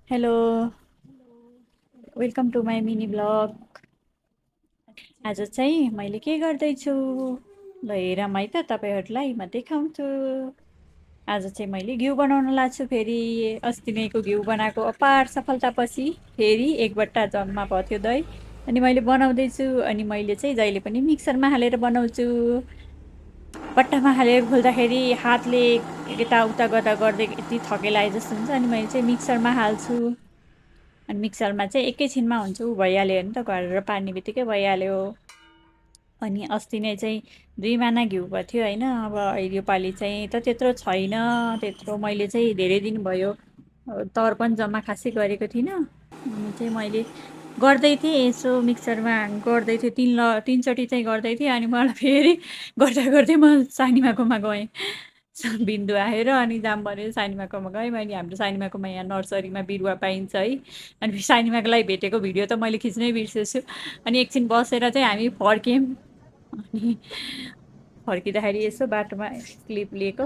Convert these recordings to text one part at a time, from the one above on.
Hello, welcome to my mini blog. आज चाहिँ मैले के गर्दैछु ल हेरौँ है त तपाईँहरूलाई म देखाउँछु। आज चाहिँ मैले घिउ बनाउन लाग्छु फेरि। अस्ति नैको घिउ बनाएको अपार सफलतापछि फेरि एक बट्टा जम्मा भयो त्यो दही। अनि मैले बनाउँदैछु अनि मैले चाहिँ जहिले पनि मिक्सरमा हालेर बनाउँछु। बट्टामा हालेर खोल्दाखेरि हातले यताउता गर्दै यति थकेलाए जस्तो हुन्छ। अनि मैले चाहिँ मिक्सरमा हाल्छु। अनि मिक्सरमा चाहिँ एकैछिनमा हुन्छ ऊ भइहाल्यो नि त, गरेर पार्ने बित्तिकै भइहाल्यो। अनि अस्ति नै चाहिँ 2 माना घिउ भएको थियो होइन। अब योपालि चाहिँ त त्यत्रो छैन। त्यत्रो मैले चाहिँ धेरै दिन भयो तर पनि जम्मा खासै गरेको थिइनँ। अनि चाहिँ मैले गर्दै थिएँ यसो मिक्सरमा गर्दै थिएँ, तिनचोटि चाहिँ गर्दै थिएँ। अनि मलाई फेरि गर्दा गर्दै म सानीमाकोमा गएँ। बिन्दु आएर अनि जाम भनेर सानीमाकोमा गएँ। मैले हाम्रो सानीमाकोमा यहाँ नर्सरीमा बिरुवा पाइन्छ है। अनि फेरि सानीमाको लागि भेटेको भिडियो त मैले खिच्नै बिर्सेछु। अनि एकछिन बसेर चाहिँ हामी फर्क्यौँ। अनि फर्किँदाखेरि यसो बाटोमा क्लिप लिएको।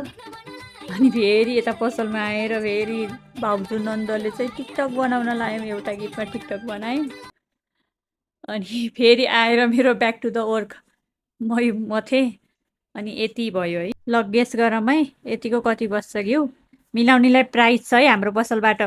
अनि फेरि यता पसलमा आएर फेरि भाउजू नन्दले चाहिँ टिकटक बनाउन लायौँ। एउटा गीतमा टिकटक बनायौँ। अनि फेरि आएर मेरो ब्याक टु द वर्क म थिएँ। अनि यति भयो है। ल गेस गरौँ है यतिको कति बस्छ घिउ। मिलाउनेलाई प्राइस छ है हाम्रो पसलबाट।